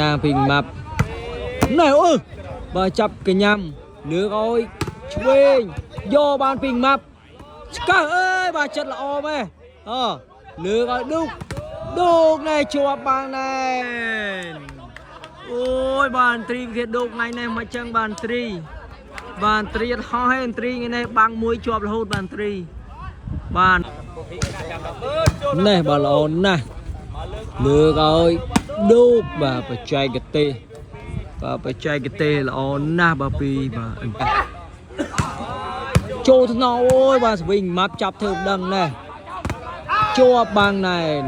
ណាពីម៉ាប់ណែអឺបើចាប់កញ្ញាំលើកឲ្យឆ្វេងយកបានពីម៉ាប់ឆ្កឹះអើយបាទចិត្តល្អម៉េះអលើកឲ្យឌុកឌុកណែជាប់បានណែអូយបានត្រីវិធាឌុកថ្ងៃនេះមិនចឹងបានត្រីបានត្រីអត់ហោះទេត្រីថ្ងៃនេះបាំងមួយជាប់រហូតបានត្រីបាន នេះបាទល្អណាស់លើកឲ្យឌូកបាទបច្ចេកទេសបាទបច្ចេកទេសល្អណាស់បាទពីបាទអន្តៈចូលថ្នល់អូយបាទស្វិញម៉ាប់ចាប់ធ្វើមិនដឹងណែជាប់បាងណែន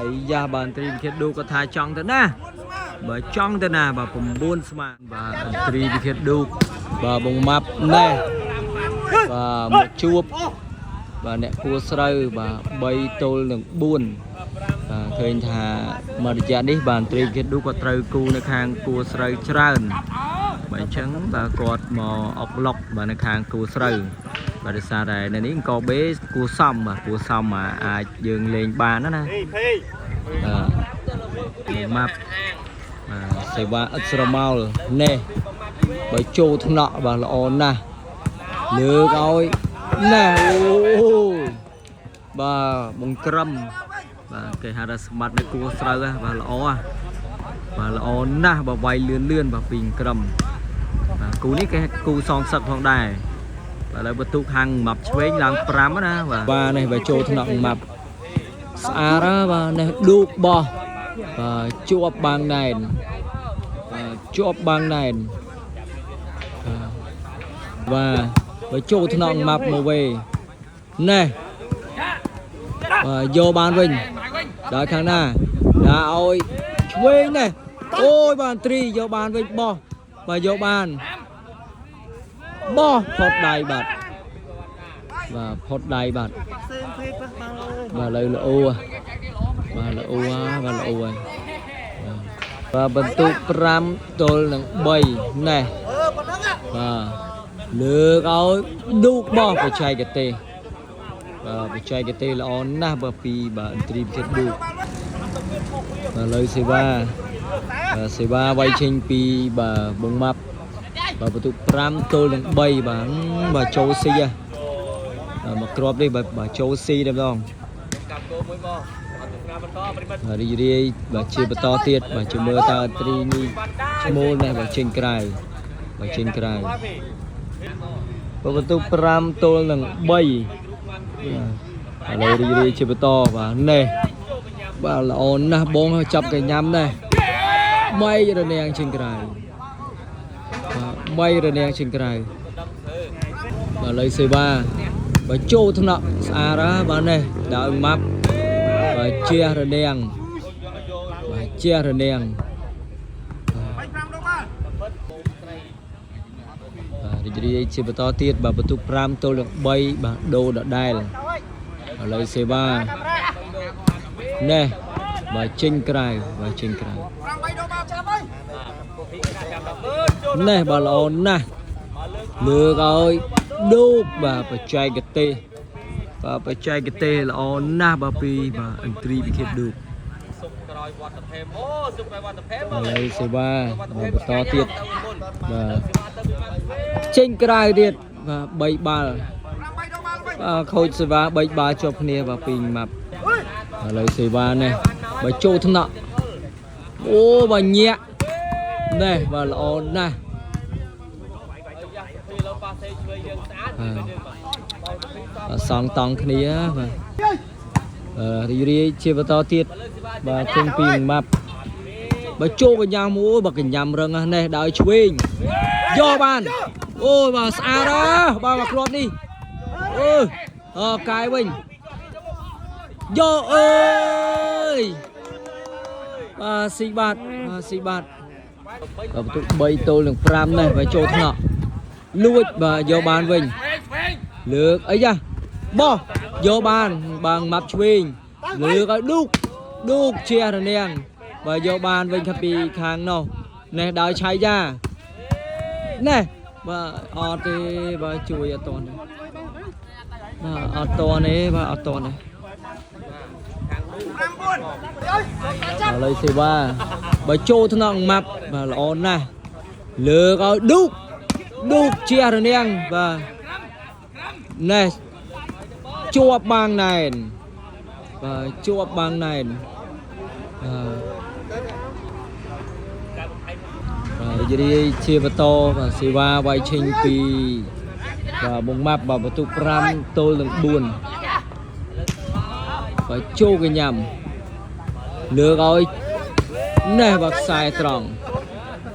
អាយ៉ាបាទត្រីវិធាឌូកក៏ថាចង់ទៅណាបើចង់ទៅណាបាទ9ស្មាបាទត្រីវិធាឌូកបាទបងម៉ាប់ណែបាទមកជួប បាទអ្នកគួស្រូវបាទ3ទល់នឹង4បាទឃើញថាមករយៈនេះបាទត្រីគិតឌូក៏ត្រូវគូនៅខាងគួស្រូវច្រើនបាទអញ្ចឹងបាទគាត់មកអុកឡុកបាទនៅខាងគួស្រូវបាទដោយសារតែនៅនេះអង្គបេគួសំបាទគួសំបាទអាចយើងលេងបានណាណាបាទម៉ាប់បាទសេវាឥតស្រមោលនេះបើចូលថ្នាក់បាទល្អណាស់លើកឲ្យ ណែអូយបាទបង្ក្រឹមបាទគេហៅថាសម្បត្តិនៅគួស្រូវហ៎បាទល្អហ៎បាទល្អណាស់បាទវាយលឿនលឿនបាទពីក្រឹមបាទគូនេះគេគូសងសឹកផងដែរបាទឥឡូវបន្ទុកខាងម៉ាប់ឆ្វេងឡើង5ណាបាទបាទនេះបាទចូលថ្នាក់ម៉ាប់ស្អាតហ៎បាទនេះឌូកបោះបាទជាប់បាងណែនបាទជាប់បាងណែនបាទបើចូលថ្នាក់ម៉ាប់មកវេ ណែបាទយកបានវិញដល់ខាងណាដាក់ឲ្យឆ្វេងណែអូយបានត្រីយកបានវិញបោះបាទយកបានបោះផុតដៃបាទបាទផុតដៃបាទបាទលើល្អហ៎បាទល្អហ៎បាទល្អហើយបាទបន្ទុក5ទល់នឹង3ណែបាទលើកឲ្យឌូកបោះបច្ចេកទេស បាទបច្ចេកទេសល្អណាស់បើពីបាទអន្ត្រីពិសិដ្ឋឌូកបាទលើសេវាបាទសេវាវាយចេញពីបាទបងម៉ាប់បាទបន្ទុក5ទល់នឹង3បាទបាទចូលស៊ីហ៎បាទមកគ្រាប់នេះបាទបាទចូលស៊ីតែម្ដង កាប់គោមួយមកអត់ទៅបន្តប្រិមិត្ត បាទរីករាយបាទជាបន្តទៀតបាទជាមើលតើអន្ត្រីនេះឈ្មោលនេះបាទចេញក្រៅបាទចេញក្រៅបាទបន្ទុក5ទល់នឹង3បាទឥឡូវរីករាយជាបន្តបាទនេះ បាទល្អណាស់បងចាប់កញ្ញាំណែបីរនាងជាងក្រៅបាទបីរនាងជាងក្រៅបាទលើសេវាបាទចូលថ្នាក់ស្អាតហ៎បាទនេះដើមម៉ាប់បាទជះរនាងបាទជះរនាងបាទរីករាយជាបន្តទៀតបាទបន្ទុក5ទល់នឹង3បាទដូរដដែលឥឡូវសេវា ណែបាទចេញក្រៅបាទចេញក្រៅណែបាទល្អណាស់លើកឲ្យឌូកបាទបច្ចេកទេសបាទបច្ចេកទេសល្អណាស់បាទពីបាទអន្ត្រីវិធានឌូក សុំក្រោយវត្តភេមអូសុំក្រោយវត្តភេម ឥឡូវសេវាបាទបន្តទៀតបាទចេញក្រៅទៀតបាទ3បាល់បាទខូចសេវា3បាល់ជាប់គ្នាបាទពីម៉ាប់ឥឡូវសេវានេះបើចូលថ្នាក់អូបាទញាក់នេះបាទល្អណាស់ ពីលើប៉ាសេឆ្វេងយើងស្អាត បាទសងតង់គ្នាបាទអឺរីករាយជាបន្តទៀតបាទចេញពីម៉ាប់បើចូលកញ្ញាមួយបើកញ្ញាំរឹងណាស់នេះដោយឆ្វេងយកបានអូយបាទស្អាតណាស់បាទមកគ្រាប់នេះអើយអកាយវិញយកអើយបាទស៊ីបាត់បាទស៊ីបាត់បាទបន្ទុក3ទល់នឹង5នេះបាទចូលថ្នាក់លួចបាទយកបានវិញ លើកអីយ៉ាបោះយកបានបាងម៉ាប់ឆ្វេងលើកឲ្យឌូកឌូកជារនាងបើយកបានវិញខាងពីខាងនោះនេះដោយឆៃយ៉ានេះបើអត់ទេបើជួយអត់តន់ទេបាទអត់តន់ទេបាទអត់តន់ទេ ឥឡូវសេវាបើចូលថ្នាក់ម៉ាប់បាទល្អណាស់លើកឲ្យឌូកឌូកជារនាងបាទណែជាប់បាងណែនបាទជាប់បាងណែនបាទបាទរីករាយជាបន្តបាទសេវាវាយឈិញពីបាទបងម៉ាប់បាទបន្ទុក5ទល់នឹង4បាទចូលកញ្ញាំលើកឲ្យណែបាទខ្សែត្រង់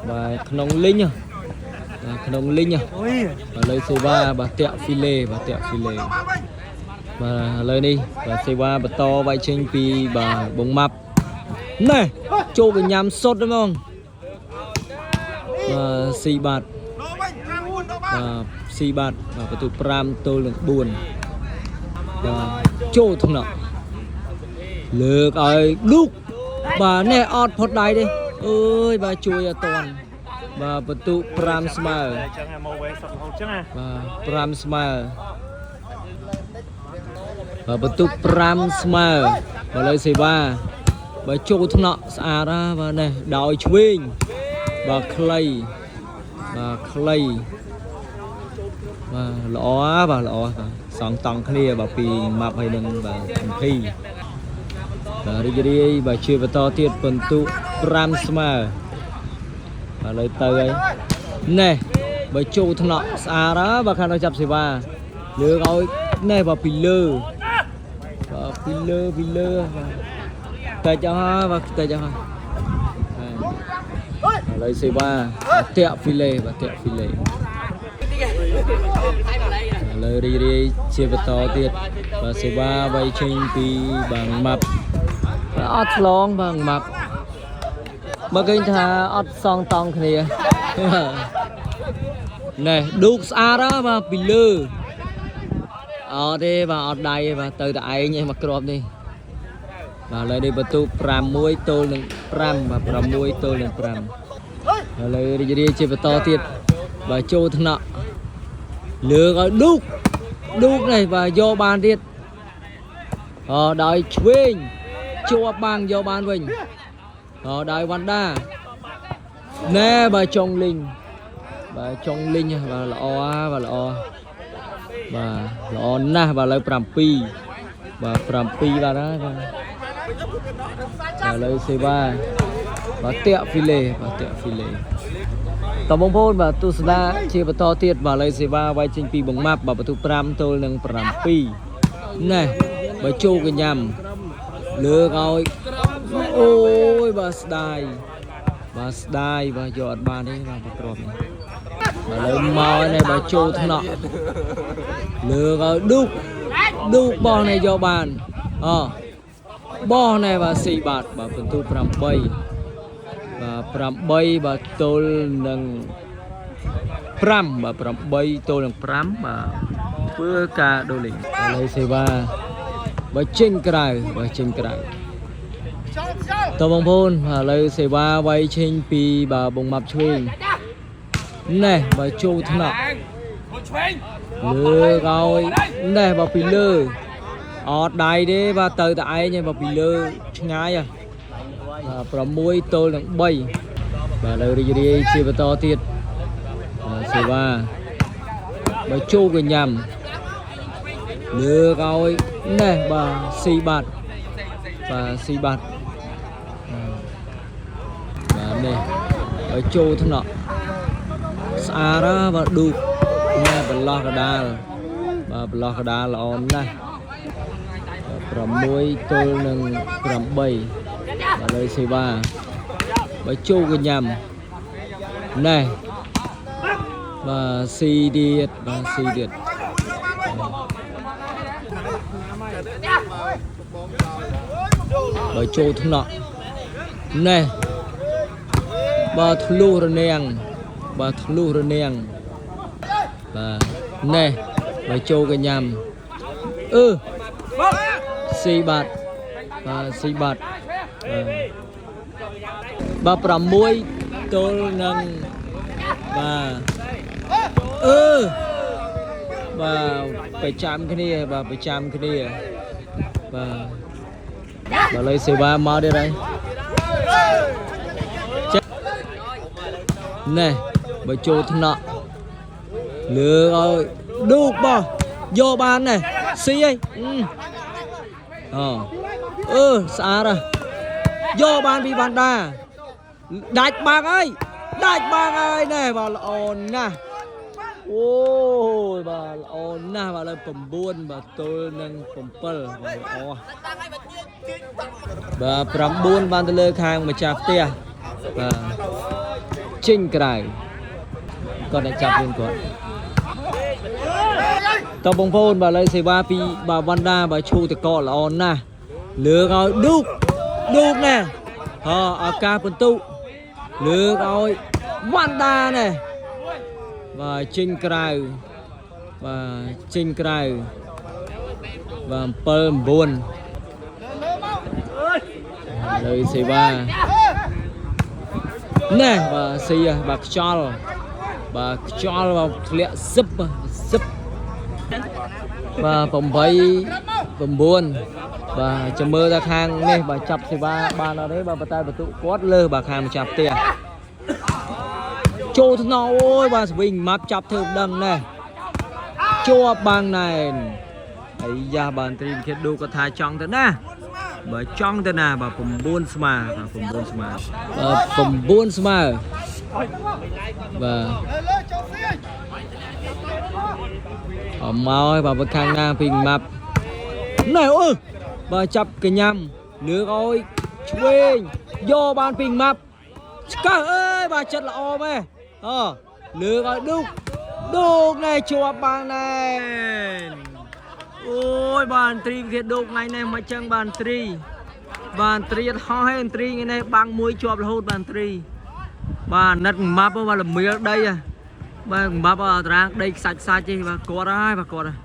បាទក្នុងលីងបាទក្នុងលីងបាទលើសេវាបាទតាក់ហ្វីឡេបាទតាក់ហ្វីឡេបាទឥឡូវនេះបាទសេវាបន្តវាយចេញពីបាទបងម៉ាប់ណែចូលកញ្ញាំសុតហ្មងបាទស៊ីបាត់បាទស៊ីបាត់បាទបន្ទុក5ទល់នឹង4បាទចូលថ្នាក់លើកឲ្យឌូកបាទនេះអត់ផុតដៃទេអើយបាទជួយអត់តាន់បាទបន្ទុក5ស្មើ អញ្ចឹងមកវិញសុខរហូតអញ្ចឹងណា បាទ5ស្មើបាទបន្ទុក5ស្មើបាទលើសេវាបាទចូលថ្នាក់ស្អាតណាបាទនេះដោយឆ្វេងបាទខ្លីបាទខ្លីបាទល្អណាបាទល្អបាទសងតង់គ្នាបាទពីម៉ាប់ហើយនឹងបាទកំភីបាទរីករាយបាទជាបន្តទៀតបន្ទុក5ស្មើបាទលើទៅហើយណែបើចូលថ្នាក់ស្អាតណាបាទខាងនោះចាប់សេវាលើកឲ្យណែបាទពីលើបាទពីលើពីលើបាទតែចអស់ហើយបាទតែចអស់ហើយបាទឥឡូវសេវាបាទតាក់ហ្វីឡេបាទតាក់ហ្វីឡេឥឡូវរីករាយជាបន្តទៀតបាទសេវាវៃចេញពីបាងម៉ាប់បាទអត់ឆ្លងបាងម៉ាប់បើឃើញថាអត់សងតង់គ្នា ណែឌូកស្អាតហ៎បាទពីលើអត់ទេបាទអត់ដៃទេបាទទៅតែឯងឯងមកគ្រាប់នេះបាទឥឡូវនេះបន្ទុក6ទល់នឹង5បាទ6ទល់នឹង5ឥឡូវរីករាយជាបន្តទៀតបាទចូលថ្នាក់លើកឲ្យឌូកឌូកនេះបាទយកបានទៀតអដោយឆ្វេងជាប់បាំងយកបានវិញអដោយវ៉ាន់ដាណែបាទចុងលីង បាទចុងលីងបាទល្អបាទល្អបាទល្អណាស់បាទឥឡូវ7បាទ7បាទហើយបាទឥឡូវសេវាបាទតាក់ហ្វីឡេបាទតាក់ហ្វីឡេតបងប្អូនបាទទស្សនាជាបន្តទៀតបាទឥឡូវសេវាវាយចេញពីបងម៉ាប់បាទបន្ទុក5ទល់នឹង7ណែបើចូលកញ្ញាំលើកឲ្យអូយបាទស្ដាយបាទស្ដាយបាទយកអត់បានទេបាទប្រគ្រាប់នេះ បាទលើមកនេះបើចូលថ្នាក់លើកឲ្យឌូកឌូកបោះនេះយកបានអបោះនេះបាទស៊ីបាត់បាទពិន្ទុ8បាទ8បាទទល់នឹង5បាទ8ទល់នឹង5បាទធ្វើការដូរលេងឥឡូវសេវាបើចេញក្រៅបើចេញក្រៅតើបងប្អូនឥឡូវសេវាវាយចេញពីបាទបងម៉ាប់ឆ្វេង ណែបើចូលថ្នាក់លើកឲ្យណែបើពីលើអត់ដៃទេបាទទៅតែឯងឯងបើពីលើឆ្ងាយហ៎បាទ6ទល់នឹង3បាទលើរីករាយជាបន្តទៀតបាទសេវាបើចូលកញ្ញាំលើកឲ្យណែបាទស៊ីបាត់បាទស៊ីបាត់បាទនេះឲ្យចូលថ្នាក់ ស្អាតណាស់បាទឌូកណែប្រឡោះកដាលបាទប្រឡោះកដាលល្អណាស់6ទល់នឹង8បាទលើសេវាបើចូលកញ្ញាំណែបាទស៊ីទៀតបាទស៊ីទៀតបើចូលថ្នាក់ណែបាទធ្លុះរនាង បាទធ្លុះរនាងបាទណែបើចូលកញ្ញាំអឺស៊ីបាត់បាទស៊ីបាត់បាទបាទ6ទល់នឹងបាទអឺបាទប្រចាំគ្នាបាទប្រចាំគ្នាបាទ បាទលើសេវាមកទៀតហើយចេះណែបើចូលថ្នាក់លើឲ្យឌូកបោះយកបានណែស៊ីហីអឺអឺស្អាតហ៎យកបានពីវណ្ណដាដាច់បាងហើយដាច់បាងហើយណែបាទល្អណាស់អូយបាទល្អណាស់បាទលើ9បាទទល់នឹង7បាទល្អបាទ9បានទៅលើខាងម្ចាស់ផ្ទះបាទចេញក្រៅគាត់អ្នកចាប់ខ្លួនគាត់តើបងប្អូនបាទលើសេវាពីបាទវណ្ណដាបាទឈូតកកល្អណាស់លើកឲ្យឌូកឌូកណែហ៎ឱកាសបន្ទុលើកឲ្យវណ្ណដាណែបាទចេញក្រៅបាទចេញក្រៅបាទ7 9លើសេវាណែបាទស៊ីហ៎បាទខ្យល់បាទខ្យល់បាទធ្លាក់សឹបសឹបបាទ8 9បាទចាំមើលថាខាងនេះបាទចាប់សេវាបានអត់ទេបាទប៉ុន្តែបន្ទុកគាត់លើសបាទខាងម្ចាស់ផ្ទះចូលថ្នោអូយបាទស្វិញម៉ាប់ចាប់ធ្វើមិនដឹងណែជាប់បាងណែនអាយ៉ាបានត្រីមខេតឌូគាត់ថាចង់ទៅណាបើចង់ទៅណាបាទ9ស្មើបាទ9ស្មើបាទ9ស្មើបាទអមមកហើយបាទខាងណាពីម៉ាប់ណែអឺបាទចាប់កញ្ញាំលើកឲ្យឆ្វេងយកបានពីម៉ាប់ឆ្កឹះអើយបាទចិត្តល្អម៉េះអលើកឲ្យឌូកឌូកណែជាប់បាងណែនអូយបានត្រីគេឌូកថ្ងៃនេះមកចឹងបានត្រីបានត្រីអត់ហោះទេត្រីថ្ងៃនេះបាំងមួយជាប់រហូតបានត្រីបាទណិតម៉ាប់បាទលមៀលដីហ៎បាទម៉ាប់អត់រាងដីខ្សាច់ខ្សាច់ទេបាទគាត់ហើយបាទគាត់ហើយ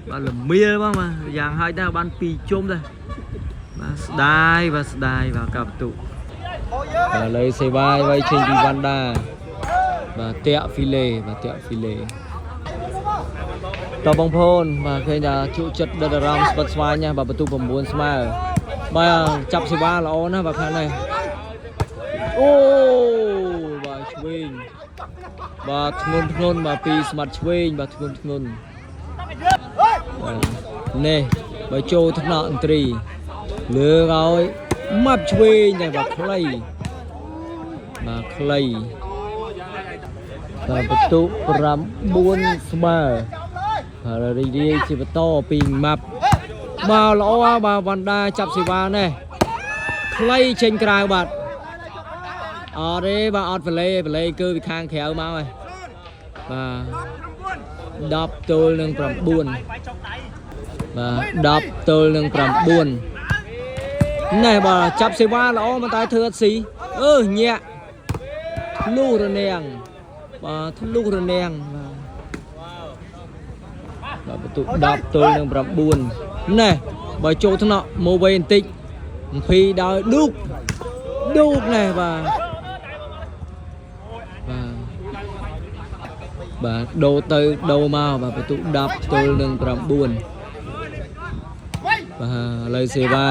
បាទលមៀលបងបាទយ៉ាងហើយដែរបាន2ជុំដែរបាទស្ដាយបាទស្ដាយបាទកាប់បន្ទុកបាទលើសេវាយໄວចេញពីវណ្ណដាបាទតាក់ហ្វីឡេបាទតាក់ហ្វីឡេតបងប្អូនបាទឃើញថាជក់ចិត្តដិតអារម្មណ៍ស្វិតស្វាញណាស់បាទបន្ទុក9ស្មើបាទចាប់សេវាល្អណាស់បាទខាងនេះអូបាទឆ្វេងបាទធ្ងន់ធ្ងន់បាទពីស្មាត់ឆ្វេងបាទធ្ងន់ធ្ងន់បាទនេះបើចូលថ្នាក់អន្ត្រីលើកឲ្យម៉ាប់ឆ្វេងតែបាទខ្លីបាទខ្លីបាទបន្ទុក9ស្មើហើយរីករាយជាបន្តពីម៉ាប់បាទល្អបាទវណ្ដាចាប់សេវានេះខ្លីចេញក្រៅបាទអត់ទេបាទអត់វលេវលេគឺពីខាងក្រៅមកហើយបាទ10ទល់នឹង9បាទ10ទល់នឹង9ណែបាទចាប់សេវាល្អមិនតែធ្វើអត់ស៊ីអឺញាក់ធ្លុះរនាំងបាទធ្លុះរនាំងបាទបាទបន្ទុក10ទល់នឹង9ណែបើចូលថ្នាក់មកវិញបន្តិចអំភីដោយឌូកឌូកណែបាទបាទបាទដូរទៅដូរមកបាទបន្ទុក10ទល់នឹង9បាទឥឡូវសេវា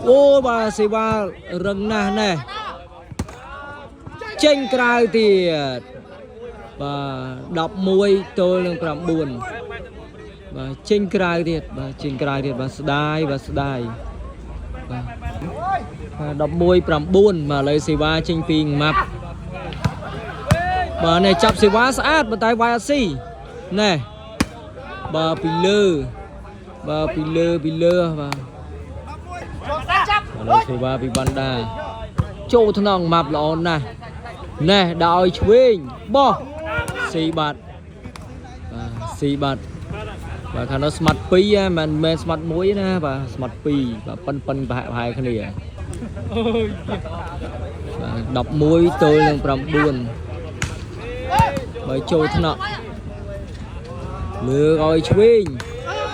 អូបាទសេវារឹងណាស់ណែចេញក្រៅទៀតបាទ11ទល់នឹង9បាទចេញក្រៅទៀតបាទចេញក្រៅទៀតបាទស្ដាយបាទស្ដាយបាទ11 9បាទឥឡូវសេវាចេញពីម៉ាប់បាទនេះចាប់សេវាស្អាតប៉ុន្តែវាយអត់ស៊ីណែបាទពីលើបាទពីលើពីលើបាទឥឡូវសេវាពីវណ្ណដាចូលថ្នងម៉ាប់ល្អណាស់ណែដាក់ឲ្យឆ្វេងបោះស៊ីបាត់បាទស៊ីបាត់បាទខាងនោះស្មាត់2ហ៎មិនមែនស្មាត់1ណាបាទស្មាត់2បាទប៉ិនប៉ិនប្រហែលប្រហែលគ្នាបាទ11ទល់នឹង9បើចូលថ្នាក់លើកឲ្យឆ្វេង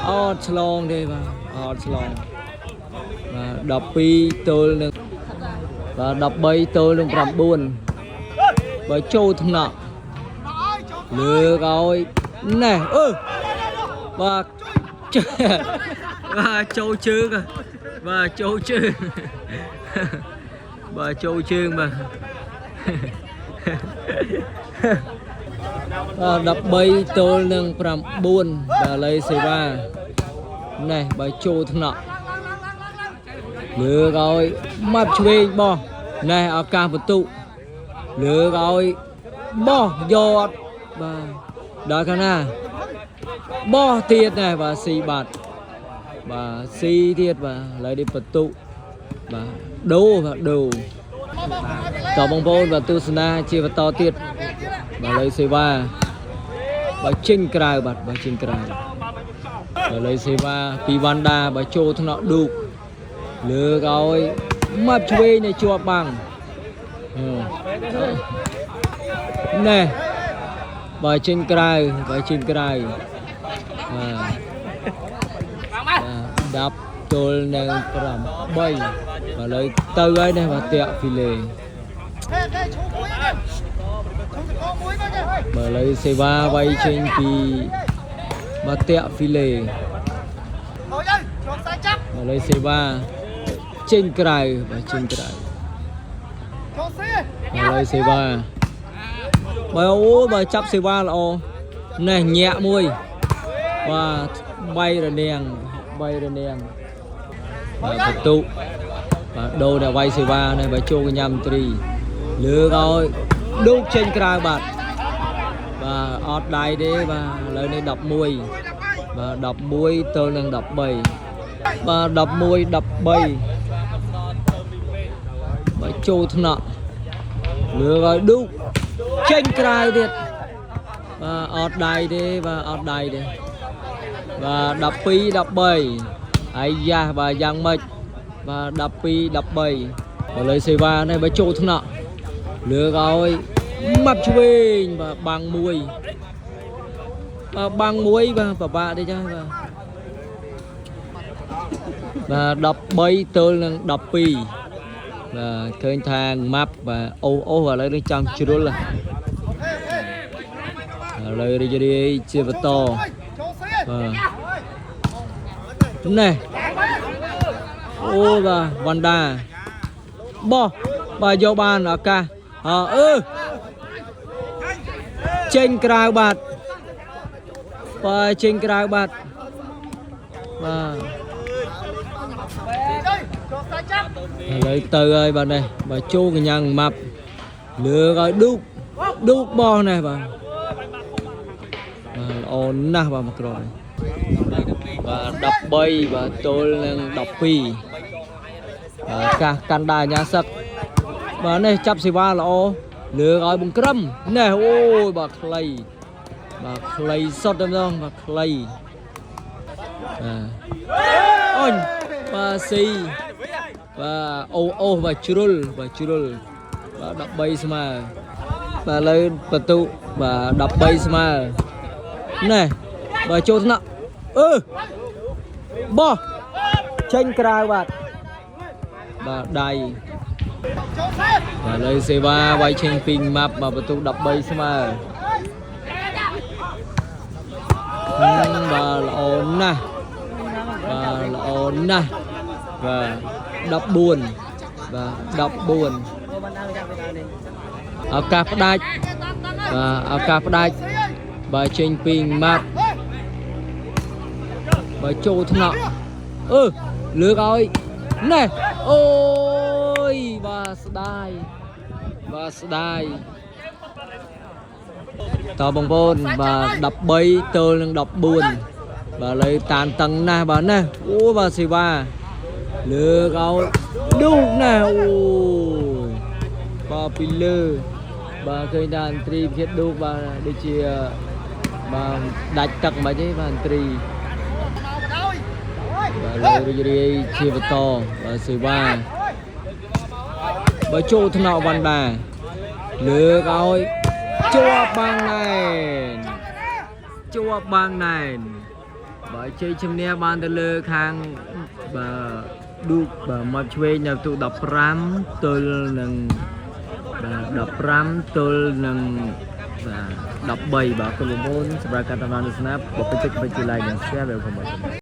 អត់ឆ្លងទេបាទអត់ឆ្លងបាទ12ទល់នឹងបាទ13ទល់នឹង9បើចូលថ្នាក់លើកឲ្យណែអឺបាទបាទចូលជើងហ៎ បាទចូលជើងបាទចូលជើងបាទបាទ13ទល់នឹង9បាទឥឡូវសេវានេះបើចូលថ្នាក់លើកឲ្យម៉ាប់ឆ្វេងបោះនេះឱកាសបន្ទុលើកឲ្យបោះយកអត់បាទដល់ខាងណាបោះទៀតនេះបាទស៊ីបាត់បាទស៊ីទៀតបាទឥឡូវនេះបន្ទុបាទដូរបាទដូរតបងប្អូនបាទទស្សនាជាបន្តទៀតបាទឥឡូវសេវាបាទចេញក្រៅបាទបាទចេញក្រៅ បាទឥឡូវសេវាពីវ៉ាន់ដាបើចូលថ្នាក់ឌូកលើកឲ្យម៉ាប់ឆ្វេងនៅជាប់បាំងហឹមណែបើចេញក្រៅបើចេញក្រៅបាទបាទ10ទល់នឹង8បាទឥឡូវទៅហើយនេះបាទតាក់ហ្វីលេបាទឥឡូវសេវាវាយចេញពីបាទតាក់ហ្វីលេ បាទឥឡូវសេវាចេញក្រៅបាទចេញក្រៅឥឡូវសេវាបើអូបើចាប់សេវាល្អណេះញាក់មួយបាទបីរនាងបីរនាងបាទបន្ទុបាទដូរដល់វាយសេវានេះបើចូលកញ្ញាមន្ត្រីលើកឲ្យឌូកចេញក្រៅបាទបាទអត់ដៃទេបាទឥឡូវនេះ11បាទ11ទល់នឹង13បាទ11 13បើចូលថ្នាក់លើកឲ្យឌូកចេញក្រៅទៀតបាទអត់ដៃទេបាទអត់ដៃទេបាទ12 13អាយ៉ាបាទយ៉ាងម៉េចបាទ12 13បើលើសេវានេះបើចូលថ្នាក់លើកឲ្យម៉ាប់ឆ្វេងបាទបាំងមួយបាទបាំងមួយបាទពិបាកទេចាបាទបាទ13ទល់នឹង12បាទឃើញថាម៉ាប់បាទអូសអូសឥឡូវនេះចង់ជ្រុលឥឡូវរីករាយជាបន្តបាទនេះអូបាទវណ្ដាបោះបាទយកបានឱកាសអអឺចេញក្រៅបាទបាទចេញក្រៅបាទបាទ ឥឡូវទៅហើយបាទនេះបាទចូលកញ្ញាំងម៉ាប់លើកឲ្យឌូកឌូកបោះនេះបាទបាទល្អណាស់បាទមកក្រោយបាទ13បាទទល់នឹង12បាទកាសកាន់ដាអាញាសឹកបាទនេះចាប់សេវាល្អលើកឲ្យបង្ក្រឹមនេះអូយបាទខ្លីបាទខ្លីសុតតែម្ដងបាទខ្លីបាទអញបាទស៊ី បាទអូអូបាទជ្រុលបាទជ្រុលបាទ13ស្មើបាទឥឡូវបន្ទុបាទ13ស្មើណែបាទចូលថ្នាក់អឺបោះចេញក្រៅបាទបាទដៃបាទឥឡូវសេវាវាយឆេងពីងម៉ាប់បាទបន្ទុ13ស្មើហឹមបាទល្អណាស់បាទល្អណាស់បាទ14បាទ14ឱកាសផ្ដាច់បាទឱកាសផ្ដាច់បាទចេញពីម៉ាប់បាទចូលថ្នាក់អឺលើកឲ្យណែអូយបាទស្ដាយបាទស្ដាយតបងប្អូនបាទ13ទល់នឹង14បាទឥឡូវតានតឹងណាស់បាទណាអូបាទសេវា លើកឲ្យឌូកណាស់អូយបាទពីលើបាទឃើញថាអន្ត្រីវិទ្យាឌូកបាទដូចជាបាទដាច់ទឹកមិនទេបាទអន្ត្រីបាទលើរីករាយជាបន្តបាទសេវាបើចូលថ្នាក់វណ្ណដាលើកឲ្យជាប់បាងណែនជាប់បាងណែន បើជ័យជំនះបានទៅលើខាងបាទឌូកបាទមកឆ្វេងនៅទូ15ទល់នឹងបាទ15ទល់នឹងបាទ13បាទគុណបងប្អូនសម្រាប់ការតាមដានទស្សនាបើពេញចិត្តកុំភ្លេចជួយ like និង share វីដេអូផងបាទ។